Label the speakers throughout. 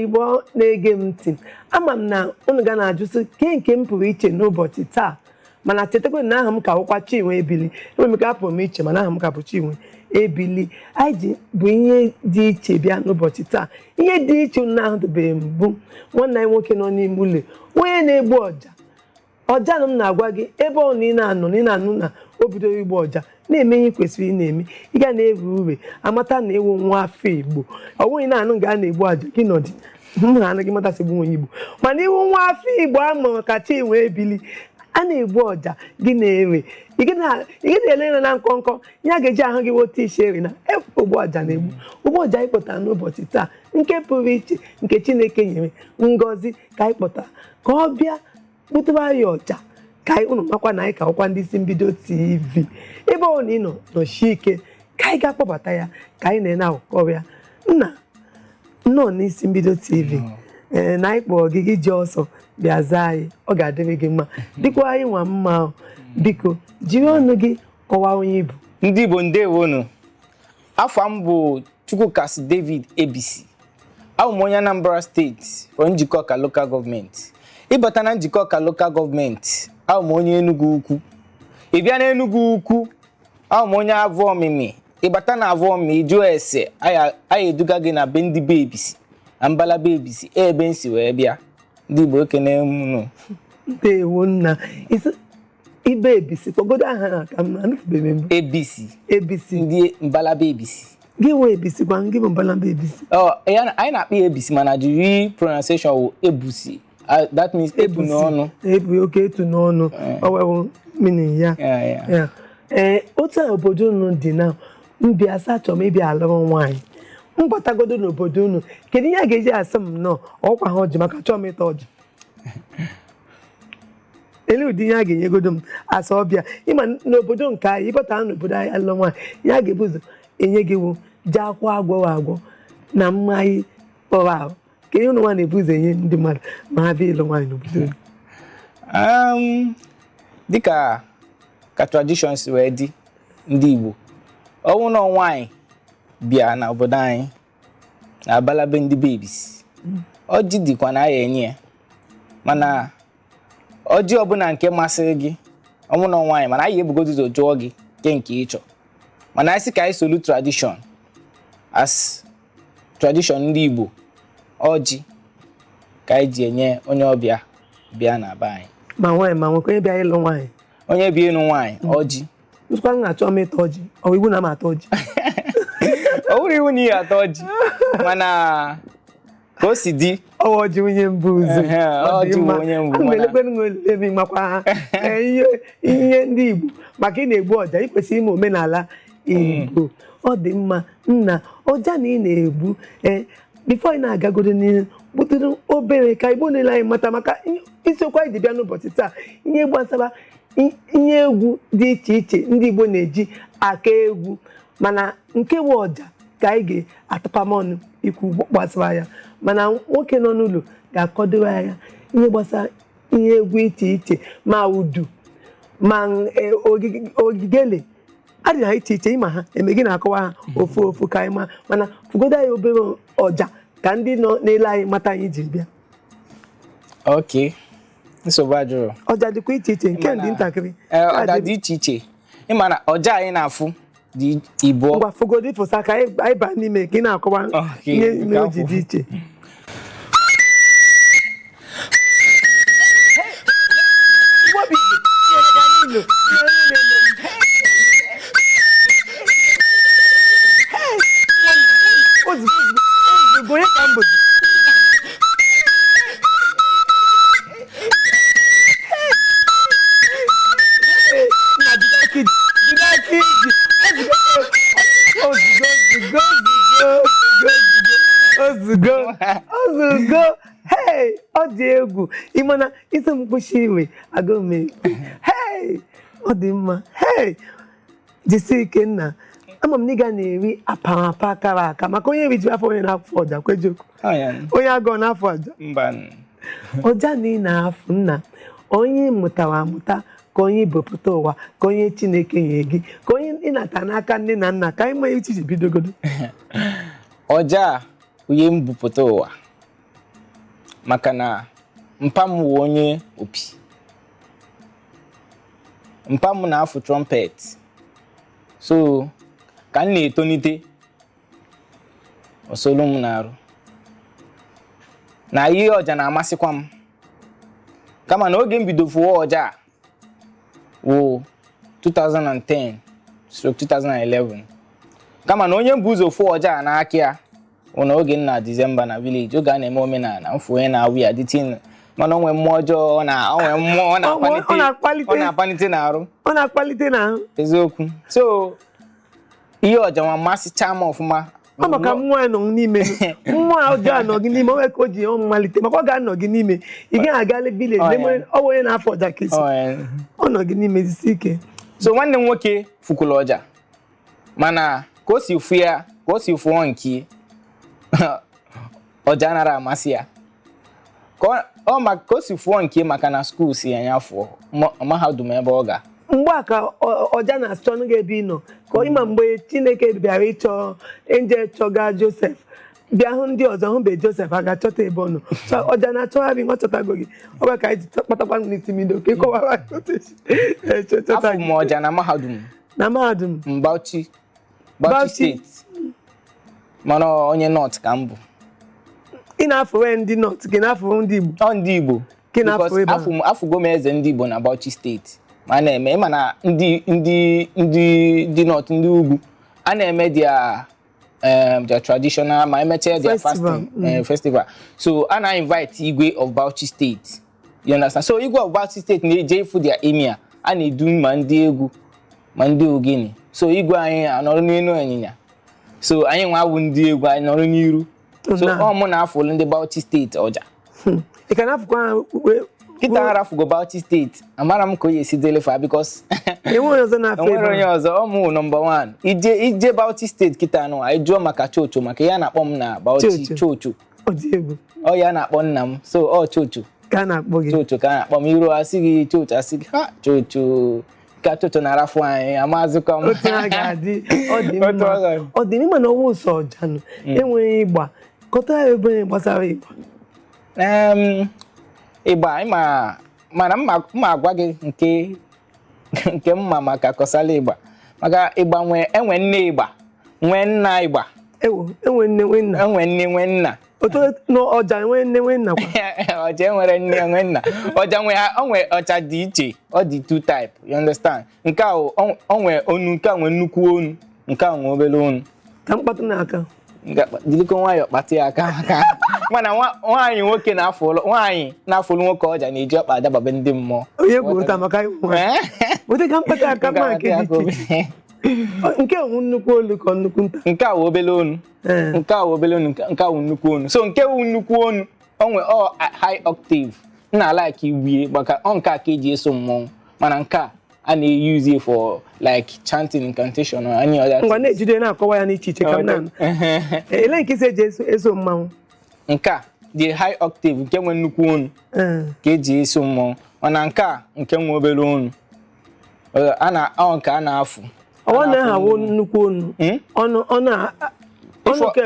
Speaker 1: Igbo na-ege m ntị, ama m na unu ga na-ajụsị ke nke m pụrụ iche n'ụbọchị taa, mana chetakwa na aha m ka wụkwa Chinwe Ebili. Enwere m ike apụrụ m iche, mana aha m ka bụ Chinwe Ebili. Anyị ji bụ ihe dị iche bịa n'ụbọchị taa, ihe dị iche unu na-ahụtụbeghị mbụ. Nwanne anyị nwoke nọ n'ime ụlọ, onye na-egbu ọja. Ọja na m na-agwa gị, ebe ọ na ị na-anọ na ị na-anụ na o bidoro igbu ọja, na-eme ihe ị kwesịrị ị na-eme, ị ga na-ewe ure amata na ewu nwa afọ Igbo. Ọ bụghị na-anụ nga a na-egbu ọja gị nọdị m na anụ gị matasị gbu onye Igbo, mana iwu nwa afọ Igbo a mụrụ ka Chinwe Ebili, a na-egbu ọja gị na-ewe, ị gị na-ele anya na nkọnkọ ya ga-eji ahụ gị wote isi eri na ogbu ọja na-egbu ogbu ọja. Anyị kpọtara n'ụbọchị taa nke pụrụ iche, nke Chineke nyere ngọzi, ka anyị kpọtara ka ọ bịa butere anyị ọja, ka anyị unu makwa na anyị ka ọkwa ndị isi mbido TV. Ebe ọ na ị nọ, nọchie ike ka anyị ga-akpọbata ya, ka anyị na-ene akụkọ ya. Nna, nnọọ n'isi mbido TV. Ee, na anyị kpọrọ gị, gị ji ọsọ bịa zaa anyị. Ọ ga-adịrị gị mma, dịkwa anyị nwa mma. Biko jiri ọnụ gị kọwaa onye Igbo.
Speaker 2: Ndị Igbo, ndewonu. Afọ m bụ Chukwukasi David Ebisi. Abụ m onye Anambra Steeti, for Njikọka Local Government. Ịbata na Njikọka Local Government, abụ m onye Enugu Ukwu. Ị bịa na Enugu Ukwu, abụ m onye Avụ Ọmịmị. Ịbata na Avụ Ọmịmị, jụọ ese, anyị eduga gị na be ndị be Ebisi na mbalaba Ebisi, ebe m si wee bịa. Ndị Igbo, ekene m unu.
Speaker 1: Ndewo nna. Isi ibe Ebisi, kpọgodo aha ha ka m anụfụbeghị mbụ.
Speaker 2: Ebisi.
Speaker 1: Ebisi.
Speaker 2: Ndị mbalaba Ebisi.
Speaker 1: Gị nwe Ebisi gwa gị bụ mbalaba Ebisi.
Speaker 2: Ọ ya anyị na-akpọ ya Ebisi, mana the real pronunciation wụ Ebusi. That means ebu n'ọnụ.
Speaker 1: Ebu oke etu n'ọnụ, ọ wewu meaning ya.
Speaker 2: Yeah.
Speaker 1: Ya, ee, otu a obodo unu dị na mbịa sị achọrọ m ịbịa alụrụ nwaanyị, m batagodo n'obodo unu, kedu ihe a ga-eji asị m nnọọ? Ọkwa ha ọjị, maka chọọ m ịta ọjị. Ele ụdị ihe a ga-enyegodo m asa ọbịa? Ịma n'obodo nke anyị, ịbata n'obodo anyị alụrụ nwaanyị, ihe a ga-ebu ụzọ enye gị wụ ji akwụ agwọghị agwọ na mmanya kpọrọ ahụ. Ka ihe ụnụ nwa na-ebu ụzọ enye ndị mmadụ ma ha bịa ịlụ nwaanyị n'obodo unu?
Speaker 2: Dịka ka tradition si wee dị, ndị Igbo, ọnwụ na nwaanyị bịa na obodo anyị na abalabe ndị be Ebisi, ọjị dịkwa na ya enye ya, mana ọjị ọbụla nke masịrị gị, ọnwụ na nwaanyị, mana anyị ebugodo ụzọ jụọ gị nke ị chọ. Mana anyị sị ka anyị solu tradition, as tradition ndị Igbo, ọjị ka anyị ji enye onye ọbịa bịa na be anyị.
Speaker 1: Ma nwaanyị ma nwoke, onye bịa ịlụ nwaanyị.
Speaker 2: Onye bịa ịnụ nwaanyị, ọjị.
Speaker 1: Nsụkwa m na-achọ m ịta ọjị, ọ bụ iwu na m ata ọjị?
Speaker 2: Ọ bụrụ iwu na ị ata ọjị, mana ka o si dị.
Speaker 1: Ọwa ọjị onye mbụ ụzọ.
Speaker 2: Ehe,
Speaker 1: Ọ dị
Speaker 2: ọjị bụ
Speaker 1: mma.
Speaker 2: onye mbụ,
Speaker 1: Ana m
Speaker 2: mana-
Speaker 1: elekwe nwe ebe makwa ha. Ee, ihe ndị Igbo, maka ị na-egbu ọja, ị kwesịrị ime omenala Igbo. Ọ dị mma nna. Ọja na ị na-egbu, ee, before ị na-agagodo n'ihu, butere obere ka Igbo niile anyị mata, maka isiokwu anyị ji bịa n'ụbọchị taa, ihe gbasara ihe egwu dị iche iche ndị Igbo na-eji aka egwu, mana nke bụ ọja ka anyị ga-atụpam ọnụ ikwu gbasara ya. Mana nwoke nọ n'ụlọ ga-akọdoro ya ihe gbasara ihe egwu iche iche, ma udu ma ogigele adị ha iche iche, ịma ha eme gị na-akọwa ha ofu ofu ka anyị ma. Mana fụgodo anyị obere ọja ka ndị nọ n'ele anyị mata anyị ji bịa.
Speaker 2: Ok, nsogbu adịrọ.
Speaker 1: Ọja dịkwa iche iche, nke dị ntakịrị.
Speaker 2: Ee, ọja dị iche iche. Ịma na ọja anyị na-afụ dị ịbụọ.
Speaker 1: Ngwa, fụgodo ịfụsa ka anyị baa n'ime ka ị na-akọwa ihe mere o ji dị iche. Igbo bụ Igbo, ihe ka anyị nọ, ihe onye na-eme. Ozugbo, ozugbo, ozugbo, onye ka m bụzi? Nna, jide aka iji, jide aka iji. Ozugbo, ozugbo, ozugbo, ozugbo, ozugbo. Hey, ọ dị egwu. Ị ma na isi m kwụsị iwe agụ m ekwe. Hey, ọ dị mma. Hey, jisie ike nna. Ama m na ị ga na-eri apamapa kara aka, maka onye rijuru afọ, onye na-afụ ọja kwejokwu.
Speaker 2: Ọ ya.
Speaker 1: Onye agụụ n'afọ ọja.
Speaker 2: Mba.
Speaker 1: Ọja na ị na-afụ, nna, onye mụtara amụta, ka onye ibopụta ụwa, ka onye Chineke nye gị, ka onye ịnata n'aka nne na nna, ka anyị ma echiche bidogodo.
Speaker 2: Ọja a onye m bupụta ụwa. Maka na mpa m wụ onye opi. Mpa m na-afụ trumpet. So ka m na-etonite, osolu m na-arụ na ihe ọja na-amasịkwa m. Kama na oge m bido fụwa ọja a wụ 2010/2011. Kama na onye mbụ ụzọ fụọ ọja a n'aka ya wụ na oge nna Disemba na village, oge a na-eme omenala, mfụ onye na-awụ ya dịtin, mana onwe mmụọ ọjọọ na onwe mmụọ ọ na-akpalite, ọ na-akpalite n'arụ.
Speaker 1: Ọ na-akpalite n'ahụ.
Speaker 2: Eziokwu. So ihe ọja nwa masịcha m ọfụma.
Speaker 1: Ọ maka mmụọ a nọ n'ime, mmụọ ọjọọ nọ gị n'ime, o nwere ka o ji mmalite, maka ọ ga-anọ gị n'ime, ị gaghị aga village, ọ bụ onye na-afọ ọja ka esi, ọ nọ gị n'ime, jisi ike.
Speaker 2: So nwanne m nwoke fukwuru ọja, mana ka o si fụ ya, ka o si fụọ nke ọja anara amasị ya. Ka o si fụọ nke maka na skuul si ya fụọ mahadum ebe ọ ga.
Speaker 1: Mgbe a ka ọja na-achọ gị ebe ị nọ, ka ịma mgbe Chineke bịara ịchọ nje chọga Josef, bịa hụ ndị ọzọ hụ mgbe Josef a ga-achọta ebe ọ nọ. So ọja na-achọgharị, ọ chọtago gị. Ọ bụ ka anyị kpatakwa n'isi mbido ka ịkọwara
Speaker 2: chọta gị. Afụ m ọja na mahadum.
Speaker 1: Na mahadum?
Speaker 2: Bauchi. Bauchi steeti. Mana onye North ka m bụ.
Speaker 1: Ị na-afụwe ndị North, gị na-afụwe ndị Igbo?
Speaker 2: Ọ ndị Igbo. Afụgo m eze ndị Igbo na Bauchi steeti. Ma na-eme mana ndị ndị ndị ndị North, ndị ugwu a na-eme their traditional, ma emechaa their fasting festival. So a na-invite Igwe of Bauchi State. You understand? So Igwe of Bauchi State na-eje ịfụ their emir, a na-edu ma ndị egwu ma ndị ogene. So Igwe anyị anọrọ n'elu ịnyịnya. So anyị nwa awụ ndị egwu, anyị nọrọ n'iru. So ọ mụ na-afụlụ ndị Bauchi State ọja.
Speaker 1: Ị ka na-afụkwa
Speaker 2: Kịta arafugo Bauchi steeti, amara m ka o esi delefa because enwere onye ọzọ. Ọ mụ nọmba 1. Ije Bauchi steeti kịta anụ, anyị jụọ maka Chocho, maka ya na-akpọ m na Bauchi Chocho. Ọ ya na-akpọ nna m, so ọ Chocho
Speaker 1: ka a na-akpọ gị.
Speaker 2: Chocho ka a na-akpọ m. Iru asị gị Chocho, asị gị ha Chocho ka Chocho na-arafu anyị, amazịkwa m.
Speaker 1: Otu a ga-adị, ọ dị mma. Ọ dị mma na ọnwa ụsọ ọjanụ enweghị ịgba. Kọta ya ebe gbasara ịgba.
Speaker 2: Ịgba ịma, mana mma agwa gị nke mma maka kọsala ịgba. Maka ịgba enwe nne ịgba, nwee nna ịgba.
Speaker 1: Enwe nne nwe nna.
Speaker 2: Enwe nne nwe nna.
Speaker 1: Otu ọja enwe nne nwe nna kwa.
Speaker 2: Ọja enwere nne nwe nna. Ọja nwe ọcha dị iche, ọ dị two type, you understand? Nke a onwe onu, nke a nwe nnukwu onu, nke a nwe obere onu.
Speaker 1: Ka mkpatụ n'aka.
Speaker 2: Jirikọ nwayọọ kpatụ ya aka maka mana nwaanyị nwoke na-afụlụ nwaanyị na-afụlụ nwoke ọja na-eji ọkpa adababe ndị mmụọ.
Speaker 1: Onye kwuru taa maka nwaanyị. Ka mkpata aka mma nke dị iche. Nke a wụ nnukwu olu ka nnukwu nta.
Speaker 2: Nke a wụ obere onu. Nke a wụ obere onu, nke a wụ nnukwu onu. So nke wụ nnukwu onu, o nwe ọ high octave. Nna like iwie maka ọ nke a ka eji eso mmọnwụ, mana nke a a na-use for like chanting, incantation or any other.
Speaker 1: Ngwa na-ejide na-akọwa ya n'iche iche ka m na. Ele nke isi eji eso mmanwụ.
Speaker 2: Nke a dị high octave, nke nwe nnukwu onu ka eji eso mmọnwụ, mana nke a nke nwe obere onu, ọ nke a na-afụ.
Speaker 1: Ọ na-ahawụ nnukwu onu. Ọnụ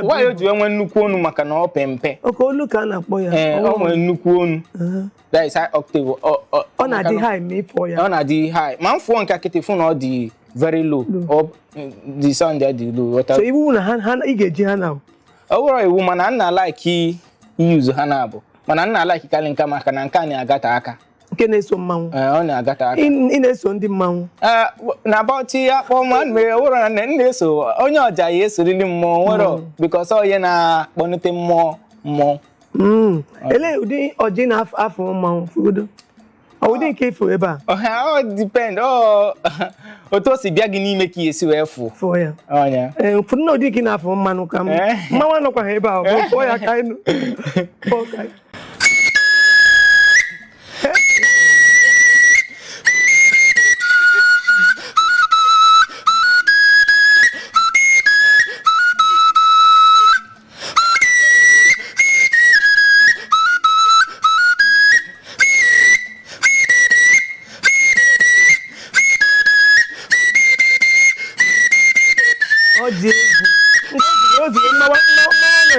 Speaker 2: nwaanyị o ji enwe nnukwu onu maka na ọ pe mpe.
Speaker 1: Oke olu ka a na-akpọ ya.
Speaker 2: Ọ nwere nnukwu onu. That is high octave.
Speaker 1: Ọ na-adị high ma ịfụọ ya.
Speaker 2: Ọ na-adị high. Ma m fụọ nke akịtị fụ na ọ dị very low. The sound ya dị low.
Speaker 1: So iwu na ha ị ga-eji ha na.
Speaker 2: Ọ bụrụ iwu, mana nna like use ha na-abụ. Mana nna like karị nke maka na nke a na-agata aka.
Speaker 1: Nke na-eso mmanwụ.
Speaker 2: Ọ na-agata aka.
Speaker 1: Ị na-eso ndị mmanwụ.
Speaker 2: Na Bauchi ya kpọọ ma mere ọ bụrụ na nne na-eso onye ọja ya esorili mmụọ nwere because onye na-akpọnite mmụọ mmụọ.
Speaker 1: Elee ụdị ọjị na-afụ mmanwụ fụgodo? Ọ ụdị nke ịfụ ebe a?
Speaker 2: Ọ depend otu o si bịa gị n'ime ka esi wee fụ.
Speaker 1: Fụọ ya.
Speaker 2: Ọnya.
Speaker 1: Ụfọdụ na ụdị nke na-afụ mmanụ ka mmanwụ anọkwaghị ebe a, ọ fụọ ya ka anyị fụọ ka anyị.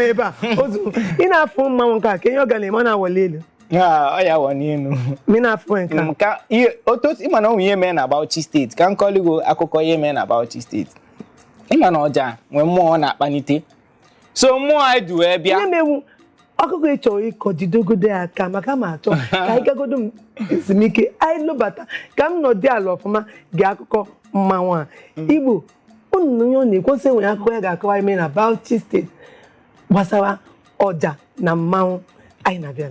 Speaker 1: Ebe a ozu ị na-afụ mmanwụ nke a, ka ihe ọ ga na-eme, ọ na-awali elu.
Speaker 2: Ah, ọ ya wọ n'elu.
Speaker 1: Ma ị na-afụ nke a.
Speaker 2: Ka ihe otu ịma na ọ nwe ihe mee na Bauchi Steeti, ka m kọọlụ akụkọ ihe mee na Bauchi Steeti. Ịma na ọja nwee mmụọ ọ na-akpanite, so mmụọ anyị du wee bịa.
Speaker 1: Ihe mewu akụkọ ị chọrọ ịkọ, jidogodo ya aka, maka ma achọ ka anyị gagodo m ezumike. Anyị lụbata ka m nọdị ala ọfụma gee akụkọ mmanwụ a. Igbo unu na onye ọ na-ekwesị enwere akụkọ ya ga-akọwa ime na Bauchi Steeti gbasara ọja na mmanwụ. Anyị na-abịa.